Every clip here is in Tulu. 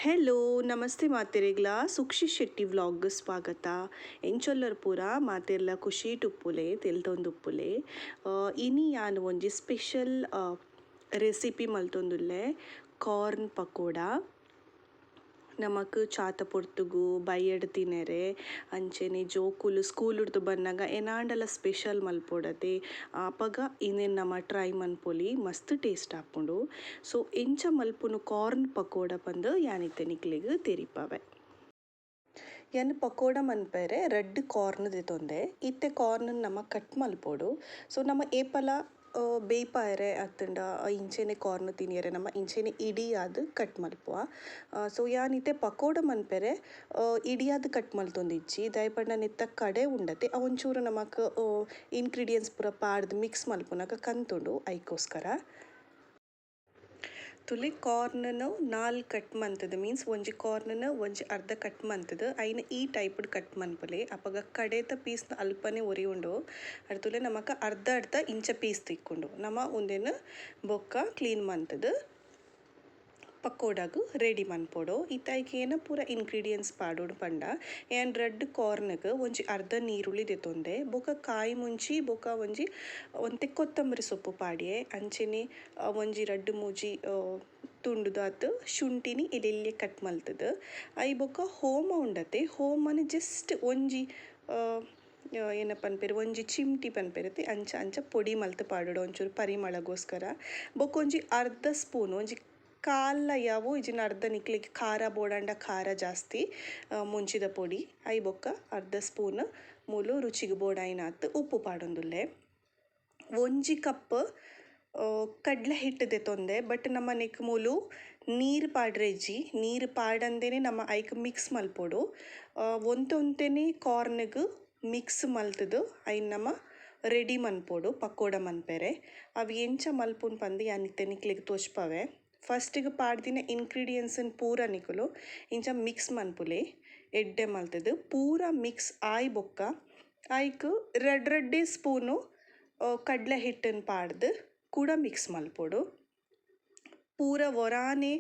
ಹೆಲೋ ನಮಸ್ತೆ ಮಾತೆರೆಗ್ಲ ಸುಕ್ಷಿ ಶೆಟ್ಟಿ ವ್ಲಾಗ್ ಸ್ವಾಗತ. ಎಂಚೊಲ್ಲರ್ ಪೂರ ಮಾತೆರ್ಲ ಖುಷಿ ಉಪ್ಪುಲೆ ತೆಲ್ತೊಂದುಪ್ಪುಲೆ. ಇನಿ ಯಾನ್ ಒಂಜಿ ಸ್ಪೆಷಲ್ ರೆಸಿಪಿ ಮಲ್ತೊಂದುಲ್ಲೆ ಕಾರ್ನ್ ಪಕೋಡ. ನಮಕ್ ಚಾತ ಪೊರ್ತುಗು ಬಯ್ಯಡ್ ತಿನೆರೆ ಅಂಚನೆ ಜೋಕುಲು ಸ್ಕೂಲ್ ಡ್ದು ಬನ್ನಗ ಏನಾಂಡಲ ಸ್ಪೆಷಲ್ ಮಲ್ಪೊಡತೆ ಆಪಗ ಇಂದೆನ್ ನಮ ಟ್ರೈ ಮನ್ಪೊಲಿ ಮಸ್ತ್ ಟೇಸ್ಟ್ ಆಪುಂಡು. ಸೊ ಎಂಚ ಮಲ್ಪುನು ಕಾರ್ನ್ ಪಕೋಡ ಪಂದ್ ಯಾನ್ ಇತ್ತೆ ನಿಕ್ಲೆಗ್ ತೆರಿಪಾವೆ. ಯಾನ್ ಪಕೋಡ ಮನ್ಪೆರೆ ರಡ್ಡ್ ಕಾರ್ನ್ ದೆತೊಂದೆ. ಇತ್ತೆ ಕಾರ್ನ್ ನಮ ಕಟ್ ಮಲ್ಪೊಡು. ಸೊ ನಮ ಏಪಲ ಬೇಯ್ಪಾಯೆರೆ ಅತ್ತುಂಡ ಇಂಚೆನೆ ಕಾರ್ನ್ ತಿನಿಯೆರೆ ನಮ ಇಂಚೆನೆ ಇಡಿಯಾದ್ ಕಟ್ ಮಲ್ಪುವ. ಸೊ ಯಾನ್ ಇತ್ತೆ ಪಕೋಡ ಮನ್ಪೆರೆ ಇಡಿಯಾದ್ ಕಟ್ ಮಲ್ತೊಂದಿಜ್ಜಿ. ದಾಯೆ ಪಂಡ ನೆತ್ತ ಕಡೆ ಉಂಡತೆ ಅವೊಂಚೂರು ನಮಕ್ ಇಂಗ್ರೀಡಿಯೆಂಟ್ಸ್ ಪೂರ ಪಾಡ್ದ್ ಮಿಕ್ಸ್ ಮಲ್ಪುನಗ ಕಂತುಂಡು ಐಕೋಸ್ಕರ. ತುಲೆ ಕಾರ್ನ್ 4 ಕಟ್ ಮಂತುದು ಮೀನ್ಸ್ ಒಂಜಿ ಕಾರ್ನ್ ಒಂಜಿ ಅರ್ಧ ಕಟ್ ಮಂತುದು ಐನ್ ಈ ಟೈಪ್ ಕಟ್ ಮನ್ಪುಲೆ. ಅಪಗ ಕಡೆತ ಪೀಸ್ ಅಲ್ಪನೆ ಒರಿ ಉಂಡು ತುಲೆ ನಮಕ ಅರ್ಧ ಅರ್ಧ ಇಂಚ ಪೀಸ್ ತಿಕ್ಕುಂಡು. ನಮ ಉಂದೆನ್ ಬೊಕ್ಕ ಕ್ಲೀನ್ ಮಂತುದು ಪಕೋಡಗ್ ರೆಡಿ ಮನ್ಪೊಡು. ಇತ್ತೆ ಐಕ್ ಏನ ಪೂರ ಇಂಗ್ರೀಡಿಯೆಂಟ್ಸ್ ಪಾಡೊಡು ಪಂಡ ಯಾನ್ ರಡ್ಡ್ ಕಾರ್ನ್ಗ್ ಒಂಜಿ ಅರ್ಧ ನೀರುಳ್ಳಿ ದೆತೊಂದೆ ಬೊಕ್ಕ ಕಾಯಿ ಮುಂಚಿ ಬೊಕ್ಕ ಒಂಜಿ ಒಂತೆ ಕೊತ್ತಂಬರಿ ಸೊಪ್ಪು ಪಾಡಿಯೆ ಅಂಚೆನೆ ಒಂಜಿ ರಡ್ಡ್ ಮೂಜಿ ತುಂಡುದಾತ್ ಶುಂಠಿನಿ ಎಲ್ಯ ಕಟ್ ಮಲ್ತುದು I ಬೊಕ್ಕ ಹೋಮ ಉಂಡತೆ ಹೋಮನ್ ಜಸ್ಟ್ ಒಂಜಿ ಏನ ಪನ್ಪೆರ್ ಒಂಜಿ ಚಿಮ್ಟಿ ಪನ್ಪೆರ್ ಅಂಚ ಅಂಚ ಪೊಡಿ ಮಲ್ತು ಪಾಡೊಡು ಒಂಚೂರು ಪರಿಮಳಗೋಸ್ಕರ. ಬೊಕ್ಕ ಒಂಜಿ ಅರ್ಧ ಸ್ಪೂನ್ ಒಂಜಿ ಕಾಲ ಯಾವು ಇಜಿನ ಅರ್ಧ ನಿಕ್ಲೆಗ್ ಖಾರ ಬೋಡಂಡ ಖಾರ ಜಾಸ್ತಿ ಮುಂಚಿದ ಪೊಡಿ I ಬೊಕ್ಕ ಅರ್ಧ ಸ್ಪೂನ್ ಮೂಲು ರುಚಿಗೆ ಬೋಡಾಯಿನಾತ್ ಉಪ್ಪು ಪಾಡೊಂದುಲ್ಲೆ. ಒಂಜಿ ಕಪ್ ಕಡ್ಲೆ ಹಿಟ್ಟು ದೆತೊಂದೆ ಬಟ್ ನಮ್ಮ ನೆಕ್ ಮೂಲು ನೀರು ಪಾಡ್ರೆಜ್ಜಿ ನೀರು ಪಾಡಂದೇನೆ ನಮ್ಮ ಐಕ್ ಮಿಕ್ಸ್ ಮಲ್ಪೊಡು. ಒಂತೆ ಒಂತೆನೆ ಕಾರ್ನ್ಗ್ ಮಿಕ್ಸ್ ಮಲ್ತುದು ಐನ್ ನಮ ರೆಡಿ ಮನ್ಪೊಡು ಪಕೋಡ ಮನ್ಪೆರೆ. ಅವು ಎಂಚ ಮಲ್ಪುನ್ ಪಂದ್ ಯಾನ್ ಇತ್ತೆ ನಿಕ್ಲೆಗ್ ತೋಜ್ಪಾವೆ. ಫಸ್ಟಿಗೆ ಪಾಡ್ದಿನ ಇಂಗ್ರೀಡಿಯೆಂಟ್ಸ್ ಪೂರ ನಿಕುಲು ಇಂಚ ಮಿಕ್ಸ್ ಮನ್ಪುಲೆ ಎಡ್ಡೆ ಮಲ್ತುದು ಪೂರ ಮಿಕ್ಸ್ ಆಯ್ ಬೊಕ್ಕ ಐಕ್ ರಡ್ಡ್ ರಡ್ಡೆ ಸ್ಪೂನು ಕಡ್ಲೆ ಹಿಟ್ಟನ್ನು ಪಾಡ್ದು ಕೂಡ ಮಿಕ್ಸ್ ಮಲ್ಪೊಡು. ಪೂರ ಒರಾನೆ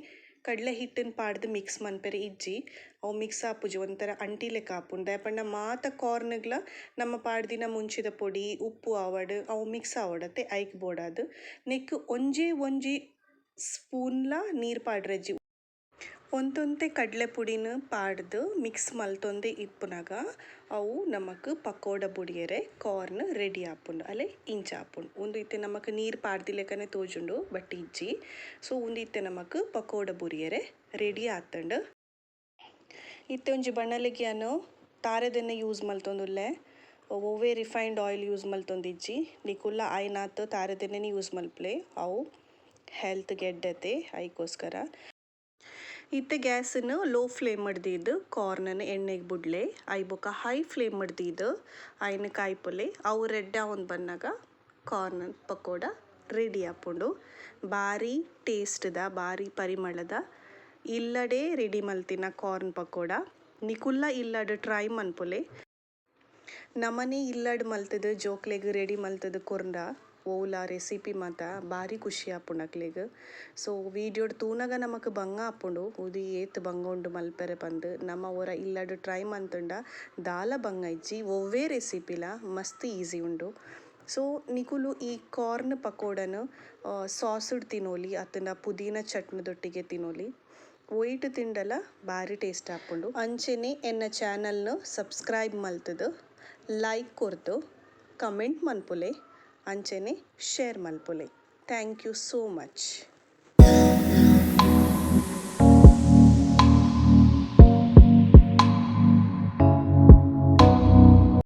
ಕಡ್ಲೆ ಹಿಟ್ಟನ್ನು ಪಾಡ್ದು ಮಿಕ್ಸ್ ಮನ್ಪೆರೆ ಇಜ್ಜಿ ಅವು ಮಿಕ್ಸ್ ಆಪುಜಿ ಒಂಥರ ಅಂಟಿ ಲೆಕ್ಕ ಆಪುಂಡು. ದಾಯೆ ಪಂಡ ಮಾತ ಕಾರ್ನ್ಗ್ಲ ನಮ್ಮ ಪಾಡ್ದಿನ ಮುಂಚಿದ ಪೊಡಿ ಉಪ್ಪು ಆವಡ್ ಅವು ಮಿಕ್ಸ್ ಆವಡತೆ ಐಕ್ ಬೋಡಾದ್ ನೆಕ್ ಒಂಜೇ ಒಂಜಿ ಸ್ಪೂನ್ಲ ನೀರು ಪಾಡ್ರೆಜ್ಜಿ. ಒಂತೊಂತೆ ಕಡ್ಲೆ ಪುಡಿನ ಪಾಡ್ದು ಮಿಕ್ಸ್ ಮಲ್ತೊಂದೆ ಇಪ್ಪುನಗ ಅವು ನಮಕ್ ಪಕೋಡ ಬುಡಿಯೆರೆ ಕಾರ್ನ್ ರೆಡಿ ಆಪುಂಡು ಅಲೆ ಇಂಚ ಆಪುಂಡು. ಉಂದು ಇತ್ತೆ ನಮಕ್ ನೀರು ಪಾಡ್ದಿ ಲೆಕ್ಕನೆ ತೋಜುಂಡು ಬಟ್ ಇಜ್ಜಿ. ಸೊ ಉಂದು ಇತ್ತೆ ನಮಕ್ ಪಕೋಡ ಬುರಿಯೆರೆ ರೆಡಿ ಆತುಂಡು. ಇತ್ತೆ ಒಂಜಿ ಬಣ್ಣಲಿಗೆ ಯಾನು ತಾರೆದೆಣ್ಣೆ ಯೂಸ್ ಮಲ್ತೊಂದುಲ್ಲೆ. ಒವ್ವೆ ರಿಫೈನ್ಡ್ ಆಯಿಲ್ ಯೂಸ್ ಮಲ್ತೊಂದಿಜ್ಜಿ. ನಿಕುಲ್ಲ ಆಯ್ನಾತ್ ತಾರೆದೆಣ್ಣೆನೆ ಯೂಸ್ ಮಲ್ಪುಲೆ ಅವು ಹೆಲ್ತ್ ಗೆಡ್ಡತೆ ಐಕೋಸ್ಕರ. ಇತ್ತೆ ಗ್ಯಾಸನ್ನು ಲೋ ಫ್ಲೇಮ್ ದೀದ್ ಕಾರ್ನನ್ನು ಎಣ್ಣೆಗೆ ಬುಡ್ಲೆ I ಬೊಕ್ಕ ಹೈ ಫ್ಲೇಮ್ ದೀದ್ ಐನ್ ಕಾಯ್ಪುಲೆ ಅವು ರೆಡ್ ಆವೊಂದು ಬನ್ನಗ ಕಾರ್ನ್ ಪಕೋಡ ರೆಡಿ ಆಪುಂಡು. ಬಾರಿ ಟೇಸ್ಟ್ದ ಬಾರಿ ಪರಿಮಳದ ಇಲ್ಲಡೆ ರೆಡಿ ಮಲ್ತಿನ ಕಾರ್ನ್ ಪಕೋಡ ನಿಕುಲ್ಲ ಇಲ್ಲಡ್ ಟ್ರೈ ಮನ್ಪುಲೆ. ನಮನೆ ಇಲ್ಲಡ್ ಮಲ್ತುದು ಜೋಕ್ಲೆಗ್ ರೆಡಿ ಮಲ್ತುದು ಕೊರ್ಂಡ ಓಲ ರೆಸಿಪಿ ಮಾತ ಬಾರಿ ಖುಷಿ ಆಪುಂಡು ಅಕ್ಲೆಗ್. ಸೊ ವೀಡಿಯೋಡ್ ತೂನಗ ನಮಕ್ ಬಂಗ ಆಪುಂಡು ಉಂದು ಏತ್ ಬಂಗ ಉಂಡು ಮಲ್ಪೆರೆ ಪಂದ್ ನಮ ಒರ ಇಲ್ಲಡ್ ಟ್ರೈ ಮಲ್ತುಂಡ ದಾಲ ಬಂಗ ಇಜ್ಜಿ ಒವ್ವೆ ರೆಸಿಪಿಲ ಮಸ್ತ್ ಈಸಿ ಉಂಡು. ಸೊ ನಿಕುಲು ಈ ಕಾರ್ನ್ ಪಕೋಡನ್ ಸಾಸ್ಡ್ ತಿನೊಲಿ ಅತ್ತುಂಡ ಪುದೀನ ಚಟ್ನಿದೊಟ್ಟಿಗೆ ತಿನೊಲಿ ಒಯ್ಟ್ ತಿಂಡಲ ಬಾರಿ ಟೇಸ್ಟ್ ಆಪುಂಡು. ಅಂಚೆನೆ ಎನ್ನ ಚಾನೆಲ್ನ್ ಸಬ್ಸ್ಕ್ರೈಬ್ ಮಲ್ತುದು ಲೈಕ್ ಕೊರ್ದು ಕಮೆಂಟ್ ಮನ್ಪುಲೆ ಅಂಚೆನೆ ಶೇರ್ ಮಲ್ಪುಲೆ. Thank you so much.